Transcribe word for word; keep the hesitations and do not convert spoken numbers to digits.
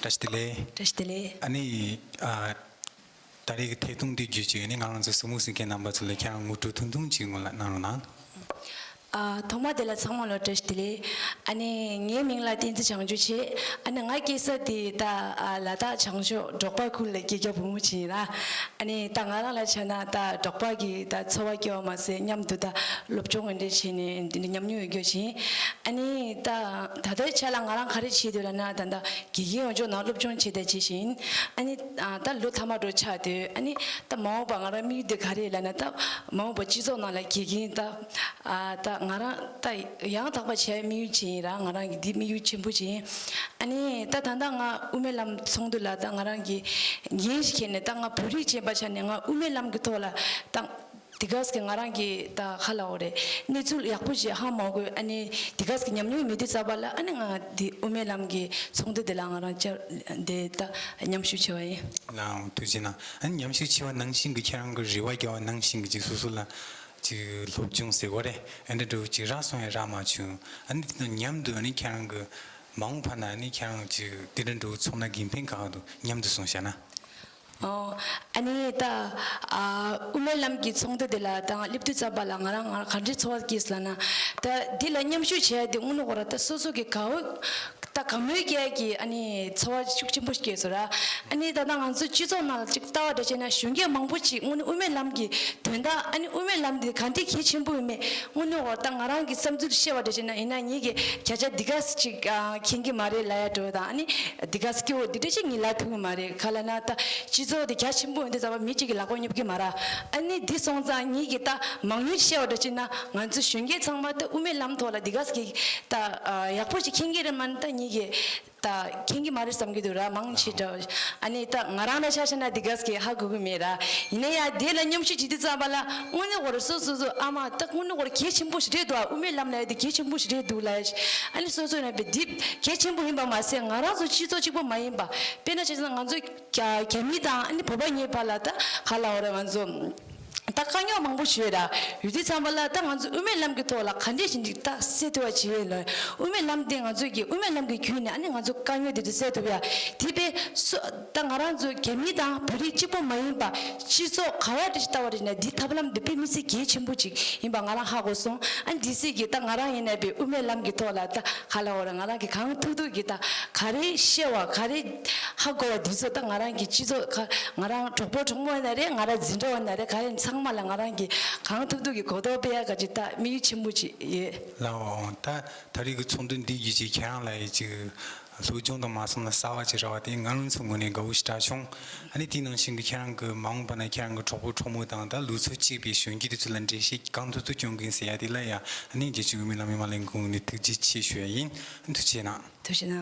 བཀྲ་ཤིས་བདེ་ལེགས། བཀྲ་ཤིས་བདེ་ལེགས། ཨ་ནི། ཨ། ད་རེས་ཀྱི་ཐད་གཏོང་འདི་བརྒྱུད་ཅིག་ཨ་ནི་ང་རང་ཚོ་གཟིགས་མོ་གཟིགས་མཁན་རྣམ་པ་ཚོ་ལ་ཁྱེད་རང་ངོ་སྤྲོད་ཐུང་ཐུང་ཅིག་སྔོན་ལ་གནང་རོགས་གནང་། ཨ། ཐོག་མ་དེ་ལ་ཚང་མ་ལ་བཀྲ་ཤིས་བདེ་ལེགས། ཨ་ནི་ངའི་མིང་ལ་བསྟན་འཛིན་བྱང་ཆུབ་བྱས། ཨ་ནི་ང་སྐྱེས་ས་དེ་ད་ཨ་ལ་དྭགས་བྱང་ཕྱོགས་འབྲོག་པ་ཁུལ་ལ་སྐྱེས་རྒྱ་བུ་མོ་ཅིག་ཡིན་ལ། ཨ་ནི་ད་ང་རང་ལ་ཆ་ན་ད་འབྲོག་པ་གི་ད་འཚོ་བ་སྐྱེལ་བ་མ་ཟད་མཉམ་དུ་ད་སློབ་སྦྱོང་འདི་འདྲ་བྱས་ནས་འདི་འདྲ་ཉམས་མྱོང་ཡོད་རྒྱུ་ཅིག་ཡིན། ཨ་ནི་ད་ད་ལྟའི་ཆ་ལ་ང་རང་ག་རེ་བྱེད་འདོད་ལབ་ན་ད་ད་དགེ་རྒན་ཡོངས་རྫོགས་ནང་སློབ་སྦྱོང་བྱེད་བསྡད་ཅིག་ཡིན། ཨ་ནི་ད་ལོ་མཐའ་མ་འགྲོ་ཆགས་དུས་ཨ་ནི་ད་མ་འོངས་པ་ང་རང་དམིགས་ཡུལ་དེ་ག་རེ་ལབ་ན་ད་མ་འོངས་པ་སྤྱི་ཚོགས་ནང་ལ་དགེ་རྒན་ད་ཨ་ད་ང་རང་ད་ཡང་དག་པ་བྱེད་ཡ་དམིགས་ཡུལ་ཅིག་ཡིན་ར། ང་རང་གི་འདི་དམིགས་ཡུལ་ཆེན་པོ་ཅིག་ཡིན། ཨ་ནི་ད་ད་ལྟ་ང་དབུ་མའི་ལམ་ཚོགས་འདུ་ལ་ད་ང་རང་གི་འགན་ཞིག་འཁྱེར་ནས་ད་ང་བོད་རིགས་ཅན་པ་ཆགས་ནས་ང་དབུ་མའི་ལམ་གྱི་ཐོག་ལ་ད་དེ་ག་ཟེ་གི་ང་རང་གི་ད་ཁ་ལ་འོ་རེད། གནས་ཚུལ་ཡག་པོ་ཞིག་ཧ་མ་གོ། ཨ་ནི་དེ་ག་ཟེ་གི་ཉམས་མྱོང་མེད་དུས་ཙམ་པ་ལ་ཨ་ནི་ང་འདི་དབུ་མའི་ལམ་གྱི་ཚོགས་འདུ་དེ་ལ་ང་རང་བཅར་འདི་ད་མཉམ་ཞུགས་བྱས་པ་ཡིན། ལའང་ཐུགས་རྗེ་གནང་། ཨ་ནི་མཉམ་ཞུགས་བྱས་པ་ནང་བཞིན་གྱི་ཁྱེད་རང་གི་རེ་བ་རྒྱག་པ་ནང་བཞིན་གྱི་ཅིག་སོ་སོ་ལ་ཅིག་སློབ་སྦྱོང་ཟེར་དགོས་རེད། ཨ་འདྲ་འདྲ་བོ་ཅིག་རག་སོང་ཡང་རག་མ་བྱུང་། ཨ་ནི་དེ་དང་མཉམ་དུ་ཨ་ནི་ཁྱེད་རང་གི་མ་འོངས་པ་ན་ཨ་ནི་ཁྱེད་རང་ཅིག་དེ་འདྲ་འདྲ་བོ་ཚོགས་ན་དགེ་ཕན་ག་ག་འདུག་མཉམ་དུ་སོང་བྱས་ན། ཨོ། ཨ་ནི་ད་ཨ་དབུ་མའི་ལམ་གྱི་ཚོགས་འདུ་དེ་ལ་ད་སླེབས་དུས་ཙམ་པ་ལ་ང་རང་ང་ག་འདྲའི་ཚོར་བ་སྐྱེས་ལབ་ན། ད་འདི་ལ་མཉམ་ཞུགས་བྱས་ཏེ་དངོས་གནས་ཁོ་ར་ད་སོ་སོ་གི་དགའ་བོ་ད་དགའ་མོས་སྐྱེ་གི་ཨ་ནི་ཚོར་བ་ཤུགས་ཆེན་པོ་སྐྱེས་སོང་ར། ཨ་ནི་ད་ལྟ་ང་ཚོ་སྤྱི་ཚོགས་ནང་ལ་ཅིག་ལྟ་བ་འདྲ་བྱས་ན་གཞོན་སྐྱེས་མང་པོ་ཅིག་དངོས་གནས་དབུ་མའི་ལམ་གྱི་དོན་དག་ཨ་ནི་དབུ་མའི་ལམ་འདི་ག་འདྲའི་གལ་ཆེན་པོ་ཡིན་མེད་དངོས་གནས་ཁོ་ད་ང་རང་གི་བསམ་ཚུལ་བཤད་པ་འདྲ་བྱས་ན་ཡིན་ན་ངེད་ཀྱི་བརྒྱ་ཆ་འདི་ག་ཅིག་ཨ་མཁྱེན་གྱི་མ་རེད་ལབ་ཡ་འགྲོ་དང་ཨ་ནི་འདི་ག་སྐྱོ་བོ་འདི་འདྲ་ཅིག་ངས་ལབ་ཐུབ་ཀྱི་མ་རེད། ག་ལབ་ན་ད་སྤྱི་ཚོགས་འདི་རྒྱ་ཆེན་པོ་ཡིན་དུས་ཙམ་པ་མི་གཅིག་གིས་ལག་པ་སྙོབ་ཀྱི་མ་རེད། ཨ་ནི་འདི་སོང་ཙང་ངེད་ཀྱི་ད་མང་ཉུང་བཤད་པ་འདྲ་བྱས་ན་ང་ཚོ་གཞོན་སྐྱེས་ཚང་མ་ད་དབུ་མའི་ལམ་ཐོག་ལ་འདི་ག་ཅིག་ད་ཨ་ཡག་པོ་ཅིག་མཁྱེན་གྱི་རེད་མ་ནི་ད་ངེད་ཀྱི་ད་མཁྱེན་གྱི་མ་རེད་བསམ་གྱི་འདུག་ར་མང་ཆེ་འདྲ། ཨ་ནི་ད་ང་རང་ལ་ཆ་བཞག་ན་འདི་ག་ཟེ་གི་ཧ་གོ་གི་མེད་ར། ཡིན་ན་ཡང་དེ་ལ་མཉམ་ཞུགས་བྱེད་དུས་ཙམ་པ་ལ་དངོས་གནས་ཁོ་ར་སོ་སོ་སོ་ཨ་མ་ད་དངོས་གནས་ཁོ་ར་གལ་ཆེན་པོ་ཞིག་རེད་འདུག་ཨ། དབུ་མའི་ལམ་ལབ་ཡ་དེ་གལ་ཆེན་པོ་ཞིག་རེད་འདུག་ལབ་ཡ་ཞིག་ཨ་ནི་སོ་སོ་ཡིན་པས་འདི་གལ་ཆེན་པོ་ཡིན་པ་མ་ཟད་ང་རང་ཚོ་སྤྱི་ཚོགས་གཅིག་པོ་མ་ཡིན་པ། དཔེར་ན་ཆ་བཞག་ན་ང་ཚོ་རྒྱ་རྒྱ་མི་དང་ཨ་ནི་བོད་པ་གཉིས་བར་ལ་ད་ག་ལབ་དགོས་རེད། ང་ཚོ་ད་དཀའ་རྙོག་མང་པོ་ཞིག་ཡོད་ར། ཡོད་དུས་ཙམ་པ་ལ་ད་ང་ཚོ་དབུ་མའི་ལམ་གྱི་ཐོག་ལ་ག་འདྲས་ཞིག་འདི་ད་སེལ་ཐུབ་པ་བྱེད་ཡས་ལ། དབུ་མའི་ལམ་འདི་ང་ཚོ་གི་དབུ་མའི་ལམ་གྱི་བརྒྱུད་ནས་ཨ་ནི་ང་ཚོ་དཀའ་རྙོག་འདི་ཚོ་སེལ་ཐུབ་ཡ། དེ་དཔེ་སོ་ད་ང་རང་ཚོ་རྒྱ་མི་དང་བོད་རིགས་གཅིག་པོ་མ་ཡིན་པ་སྤྱི་ཚོགས་ག་བ་འདྲ་ཞིག་ལྟ་བ་རེད་ན་འདི་ཐབས་ལམ་འདི་དཔེ་མི་སྲིད་གལ་ཆེན་པོ་ཅིག་ཡིན་པ་ང་རང་ཧ་གོ་སོང་། ཨ་ནི་འདི་སྲིད་ཀྱི་ད་ང་རང་ཡིན་ན་དཔེ་དབུ་མའི་ལམ་གྱི་ཐོག་ལ་ད་ག་ལབ་དགོས་རེད། ང་རང་གི་གང་ཐུབ་ཐུབ་ཀྱི་ད་ག་རེ་ཤེས་པ་ག་རེ་ཧ་གོ་བ་འདི་ཚོ་ད་ང་རང་གི་སྤྱི་ཚོགས་ཁ་ང་རང་གྲོགས་པོ་གྲོགས་མོ་ཡིན་ན་རེད། ང་རང་འཛིན་གྲྭ་བ་ཡིན་ན་རེད། ག་རེ་ཚང་མ་ལ་ང་རང་གི་གང་ཐུབ་ཐུབ་ཀྱི་གོ་རྟོགས་སྤེལ་ཡག་གི་ད་དམིགས་ཡུལ་ཆེན་པོ་ཅིག་ཡོད། ལའོ། ད་ད་རེས་ཀྱི་ཚོགས་འདུ་འདི་བརྒྱུད་ཅིག་ཁྱེད་རང་ལ་ཡི་ཅིག་སློབ་སྦྱོང་དང་མ་སོང་ན་གསར་བ་ཅིག་རག་པ་དེ་ང་རང་ཚོའི་ངོས་ནས་དགའ་བོ་ཞེ་དྲག་བྱུང་། ཨ་ནི་དེའི་ནང་བཞིན་གྱི་ཁྱེད་རང་གི་མ་འོངས་པ་ན་ཁྱེད་རང་གི་གྲོགས་པོ་གྲོགས་མོ་དང་ད་ལུགས་སྲོལ་གཅིག་པའི་གཞོན་སྐྱེས་དེ་ཚོ་ལ་འགྲེལ་བཤད་གང་ཐུབ་ཐུབ་སྐྱོན་གྱིན་ཟེར་ཡ་དེ་ལ་ཡ་ཨ་ནི་རྒྱལ་སྤྱི་དབུ་མའི་ལམ་མི་མ་ལེན་གོང་ནས་ཐུགས་རྗེ་ཆེ་ཞུ་ཡ་ཡིན། ཐུགས་རྗེ་གནང་། ཐུགས་རྗེ་གནང་།